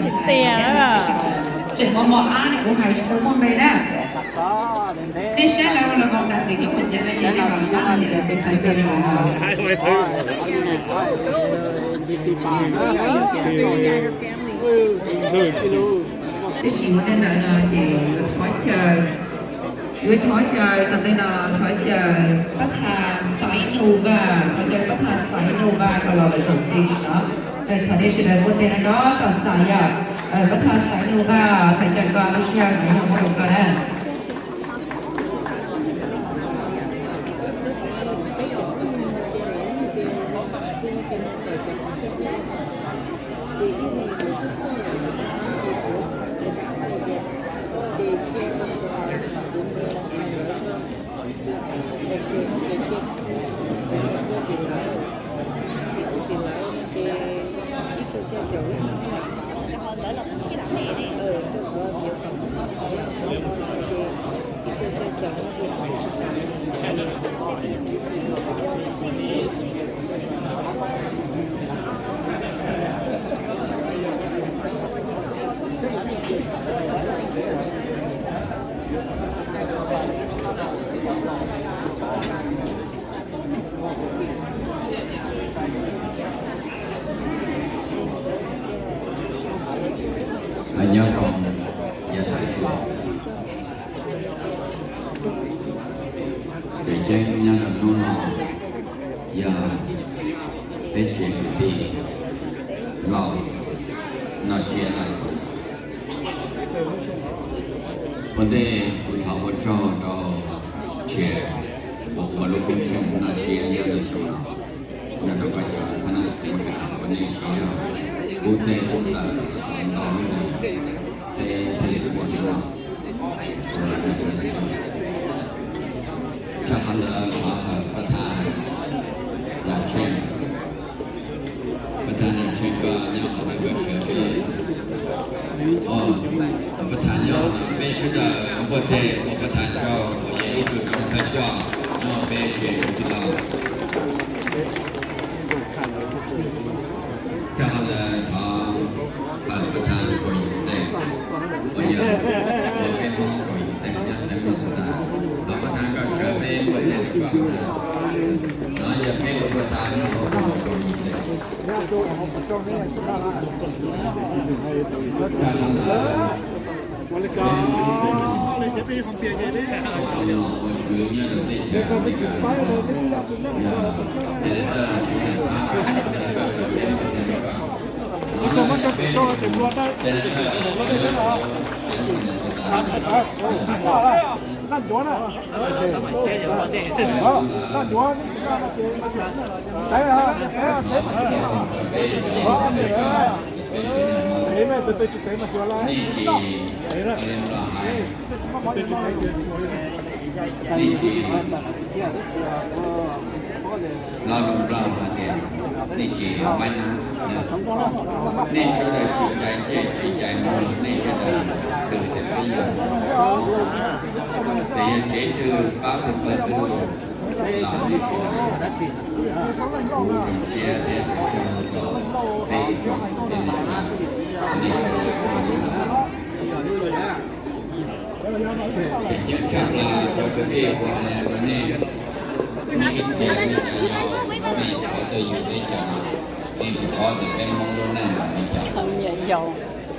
Tiag na. Tseem mos mos ab li kuv hais tsis tau muaj npe na. Nej saib lawv los mus tas txiv hlub kuv ncav na, ces nej los pab no ces lawv txiv xaiv pem li no. Tab sis ua ntej ntawd no ces yuav thov caw, yuav thov caw tom ntej no, thov caw pab thas Xaiv Nus Vaj, thov caw pab thas Xaiv Nus Vaj kom los lawv zaum txim no. Thov nej sawv daws muaj tes nrov tom txam yom. Pab thas Xaiv Nus Vaj, thov caw koj lub sij hawm no yog muaj rau koj na. Nyob zoo yav tag su, tseem ceeb nyob rau hnub no yog peb tsev kwv tij los noj tsiab laj xum. Ua ntej kuv thov ua tsaug rau Tshiab uas ua lub koob tsheej noj tsiab nyob rau xyoo no, nrog rau koj cov thab nab txiv nkawd ua nej siv zog kub txeeb kub taw ntau lub neej, peb thiaj li muaj hnub no. Rau qhov ntawd thov hawm pab thas Yaj Tsheej, pab thas Yaj Tsheej koj nyob qhov twg koj sawv peb, pab thas nyob no peb sawv daws npuaj teg ua pab thas tsaug uas yog ib tug zoo thawj coj nyob peb tsev kwv tij laug. Rau qhov ntawd thov hawm pab thas Kaum Yim Xeem uas yog ua peb Hmoob Kaum Yim Xeem nyob xeev Minnesota, thov pab thas koj sawv peb npuaj teg rau koj. No yog peb ua pab thas nyob hauv Kaum Yim Xeem. Rau qhov ntawd Nej tsis, nej tsis, lo lus nplog hais tias nej tsis paib nab, nej sawv daws tsis cais ntsej tsis cais muag, nej sawv daws twb tias peb yog, txawm yog tsev twg pab twg pawg twg los nej sawv daws, kuv zoo siab thiab tsaug rau peb ib tsoom kwv tij neej tsa, nej sawv daws ua li no. Ces tshaj plaws cov kwv tij uas hais rau nej, nej ib txhia nej cov yau, nej nyuam qhuav tuaj yug teb chaws, nej tsis paub tias peb Hmoob lub neej nyob li cas.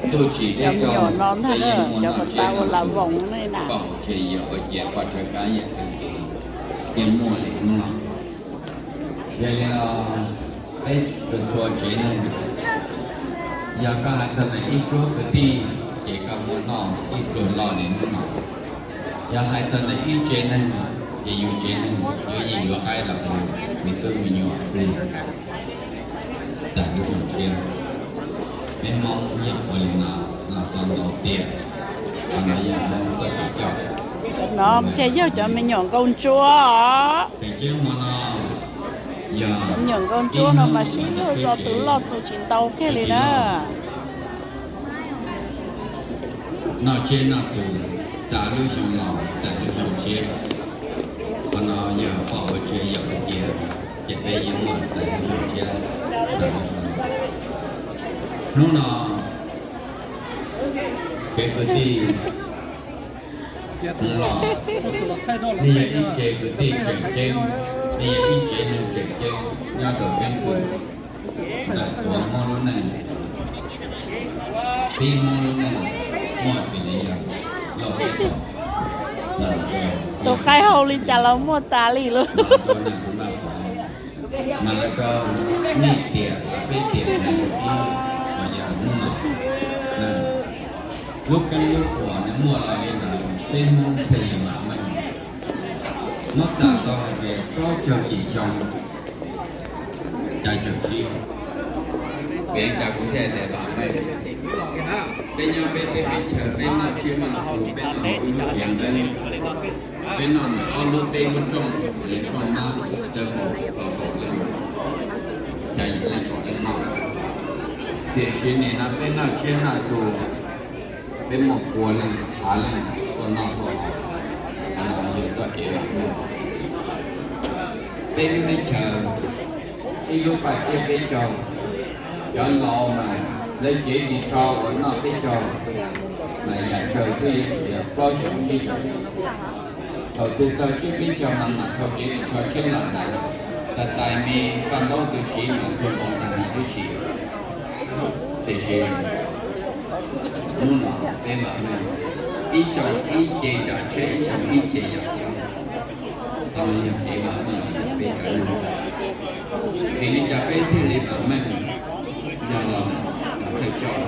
Ntuj tsim teb tsaus, peb yeej muaj noj tsiab noj txhua, poj hauv tsev yawg hauv cia poj tsav kab yawm txwv kev, yeej muaj li hnub no. Yog li no, peb txhua tsev neeg, yog koj hais txog ntawm ib cuab kwv tij, ces koj muaj noj ib pluag loj li hnub no. Yog hais txog ntawm ib tsev neeg, ces yus tsev neeg yuav yeej yuav qaib los rau me tub me nyuam plig tag lub xyoo tshiab. Peb Hmoob yeej ua li no los tau ntau tiam, qhov no yog Hmoob txoj kev coj. No thiaj yog cov me nyuam nkauj ntsuab. Tseem ceeb hmo no yog me nyuam nkauj ntsuab no mas sib hlub zog, tus loj tus tsis ntau kiag li na. Noj tsiab noj txhua, txav lub xyoo laus tag lub xyoo tshiab. Qhov no yog poj hauv tsev yawm hauv cia, ces peb yeej muaj txav lub xyoo tshiab tag lub xyoo laus. Hnub no Kev kwv tij Hmoob Lauj, nej yog ib tsev kwv tij tseem ceeb, nej yog ib tsev neeg tseem ceeb nyob rau keeb kwm ntawm tuav Hmoob lub neej, pib Hmoob lub neej muaj xws li yog Lauj Teb Tog. Tus qaib hau li cas los muaj tas li lauj. Mas rau nej tiam, peb tiam neeg ib uas yog hnub no, lub keeb lub kuam nws muaj los li ntawd peb Hmoob thiaj li vam meej. Muab xav tau hais tias plaub caug yim xyoo, xya caum tsib, peb cas kuv thiaj tias vam meej. Peb nyob peb teb peb chaw, peb noj tsiaj noj txhu, peb noj hauv ib lub tsev nteeb, peb noj ntawm ob lub teb lub rooj, lub rooj mab, tawb npaum plaub kaum leej, xya yim leej kaum leej noj. Tiam sis nim no peb noj tsiaj noj txhu, peb muaj pua leej phav leej tuaj noj tuaj haus, qhov no yog txoj kev vam meej. Peb lub teb chaws ib lub paj tsiab peb caug, cov laus mas lawv cev ris tsho uas noj peb caug mas yam tsawg twb yuav tsum yog plaub xyoos tsib xyoos. Thaum twg txog tsib peb caug mas mam thau cev ris tsho tshiab los hnav, tas tais me paj ntaub tu siv mas tuag npoo tag nrho tib si. Tiam sis hnub no peb vam meej, ib xyoos ib ce zam tsheb, ib xyoos ib ce yam tsheb, tau yog kev vam meej peb cov neeg. Vim li cas peb thiaj li vam meej? Yog los thawj coj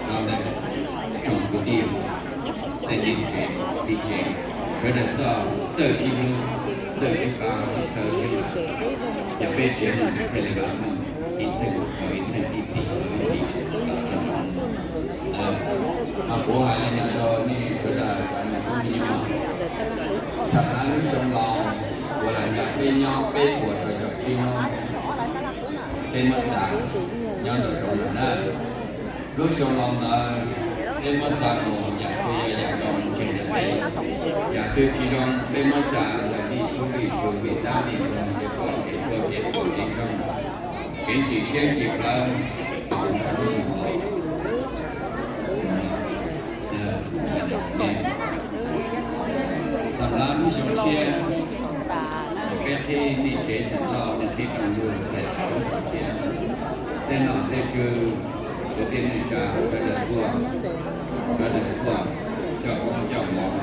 rau ntawm tsoom kwv tij, txawj nyeem tsev, tij tsev, sawv daws txawj sib hlub, txawj sib pab sib txhawb sib lam, yog peb tsev neeg thiaj li vam meej, ib txheej rau ib txheej, ib tug rau ib tug. Mas kuv hais li no rau nej sawv daws cov me tub me nyuam, thaum lub xyoo laus uas lam yog peb nyob peb puas rau caum tsib hnub, peb muab xav nyob rau rau lawm na. Lub xyoo laus ntawd peb muab xav mus yam twg yog yam zoo ntseeg rau peb, yam twg tsis zoo peb muab xav ntawm vij sub vij sub vij tab vij nroog, kev pom kev tuag kev pom kev zoo, kev ntsim siab ntsim plawv, thaum lub xyoo laus. Thaum lub xyoo tshiab, peb qhib nej tsev xeem Lauj, nej qhib rooj ntug txais thaum lub xyoo tshiab. Tej nom tej tswv, kwv tij neej tsa sawv daws tuaj, sawv daws tuaj coj koob coj hmoov,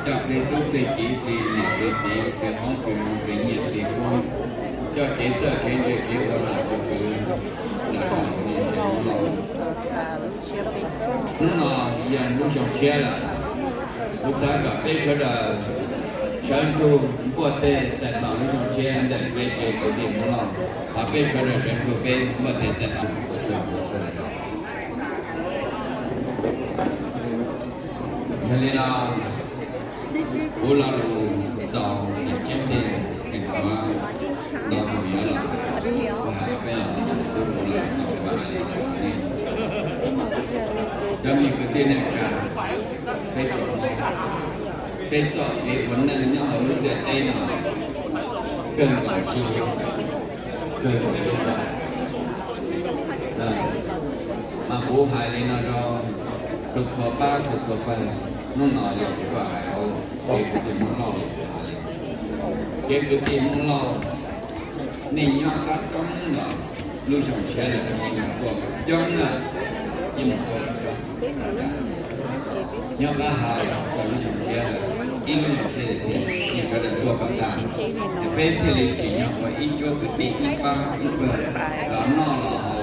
coj plig tub plig kiv, plig niam plig txiv, plig qoob plig loo, plig nyiaj plig kub, coj kev txawj kev ntse kev ua nom ua tswv los rau nej tsev Hmoob Lauj. Hnub no yog lub xyoo tshiab lawm, kuv xav kom peb sawv daws sawv ntsug npuaj teg txais tos lub xyoo tshiab ntawm peb tsev kwv tij Hmoob Lauj, thov peb sawv daws sawv ntsug peb npuaj teg txais tos ua tsaug rau sawv daws. Yog li no, kuv lo lus txaus ceeb tiag, tseem tshuav ntau tus yuav los, kuv hais rau peb los xwb, kuv lo lus txaus kuv hais li no rau nej. Cov me kwv tij neej tsa, peb tsoom Hmoob, peb txoj kev ua neej nyob hauv lub ntiaj teb no kawg nkaus sib hlub, kawg nkaus sib pab. Mas kuv hais li no rau tus txhua pab tus txhua pawg, hnub no yog kuv tuaj hais hauv kev kwv tij Hmoob Lauj, kev kwv tij Hmoob Lauj, nej nyob qab roob los lub xyoo tshiab lawm yeej mus tuaj kom coob na, yeej mus tuaj kom coob. Nyob qab hav los txog lub xyoo tshiab lawm, ib lub xyoo tshiab tiag tiag, nej sawv daws tuaj kom tag, peb thiaj li tsim nyog ua ib cuab kwv tij ib pab ib pawg los noj los haus.